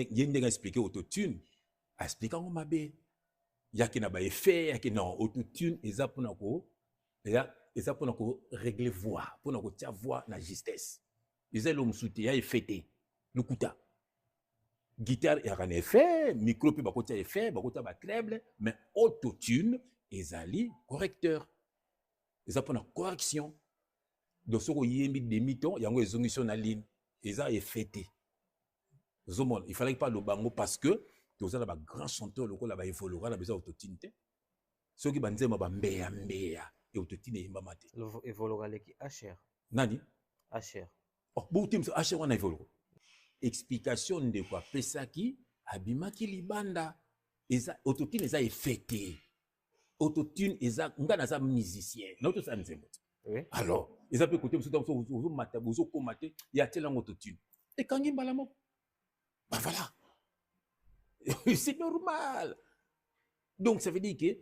Ye ndenge expliqué autotune, expliqué yango mabe, yaki na baeffet yaki. Non, autotune eza mpona ko eza mpona korégler voix, mpona kotia voix na justesse. Eza eloko mosusu te, ya effet te, lokuta. Guitare eyaka na effet, micro mpe bakotia effet, bakotia batreble, mais autotune ezali correcteur, eza mpona correction. Donc soki oyembi demi ton, yango ezongisi yo na ligne, eza effet te. Ozomona, il fallait pas aloba yango parce que toza na bagrand chanteur lokola baevoluka na besoin autotune te. Soki banzembo bambeya mbeya, autotune eyembama te. Evoluka leki hr. Nani? Hr. Oh, botemisa hr wana evoluka. Explication ndeko apesaki, abimaki libanda, eza autotune, eza effet te. Autotune eza, nga naza musicien, naotosala nzembo te. Alors eza mpe kote mosusu, mosusu ozomata, ozokóma te, ya tiela yango autotune, ekangi mbala moko. Bah voilà, c'est normal. Donc ça veut dire que,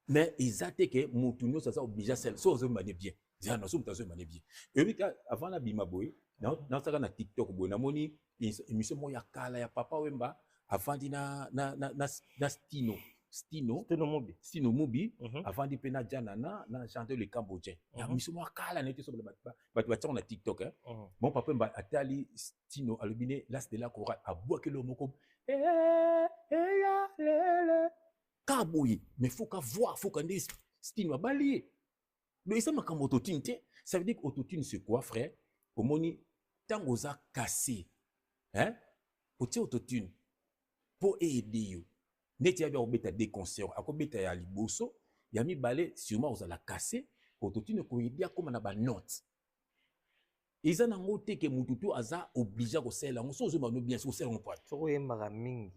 mais eza te ke motu nyonso aza obligé asala. So ozoyembane bien, eza na so moto azoyembane bien. Eyebi ka avant nabima boye, naosaka na TikTok boye, namoni émission moko ya kala ya Papa Wemba, avandi na Stino, Stino. Stino Mubi. Stino Mubi. Avandi mpe na Janana na Jean le Cambodgien ya émission moko ya kala na ye te. So bato batiango na TikTok, hein. Bon, Papa Wemba atali Stino, alobi ne l'as de la chorale, abwaki eloko moko, eh, eh, ya, lele ka boye, mais faut ka voir, faut ka nde Stino abali ye. Donc eza makambo autotune te. Ça veut dire que autotune, c'est quoi, frère? Omoni ntango oza cassé, hein, otie autotune mpo eaider yo. Neti yabi akobeta deux concert, akobeta ya liboso, ya mibale, sûrement ozala cassé, autotune ekoaider akóma na banote. Eza nango te ke mutu to aza obligé kosalela yango. So ozoyemba no bien, so osala yango poate. Soki oyembaka mingi.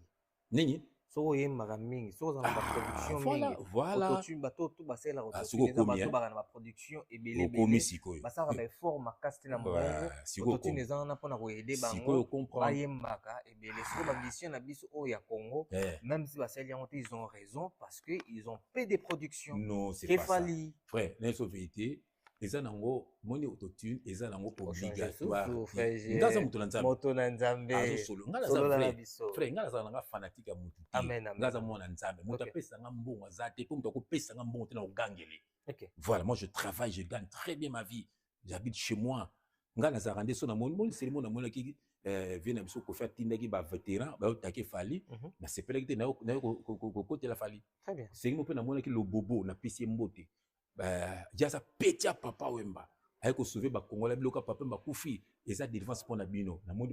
Nini? Soki oyembaka mingi, soki oza na baproduction mingi. Voilà. Bato to basalelaka Ah, soki autotune eza okomi, bato eh. baka na baproduction ebele Okomi ebele, sikoyo. basalaka baeffort makasi te na mongongo. Sikoyo Autotune okomi. eza wana mpona koaider Sikoyo bango comprendre. bayembaka ebele. Sikoyo bamusicien na biso oyo ya Congo, même si basali yango te, ils ont raison parce que ils ont peu de production. Non, c'est pas ça. Ke Fally. Frère, na biso vérité eza nango, moni autotune eza nango obligatoire. Frère. Nga aza moto na Nzambe. Moto na Nzambe. Azosolo, nga naza solola na vrai biso. Frère, nga nazala nanga fanatique ya motu te. Amen, amen. Nga aza mwana Nzambe. Moto apesanga mbongo aza te, mpo moto akopesanga mbongo te na kogangele. Voilà, moi je travaille, je gagne très bien ma vie, j'habite chez moi. Nga nazalaka nde so namoni moni selimo, namonaki vie na biso, Kofi atindaki bavétéran bayotake Fally. Nasepelaki te, nayo kokotela Fally. Très bien. Sengi mo mpe namonaki lobobo, napesi ye mbote. Ye aza peti ya Papa Wemba, aye kosauver bakongola biloko ya Papa Wemba akufi, eza délivrance mpo na bino. Namoni.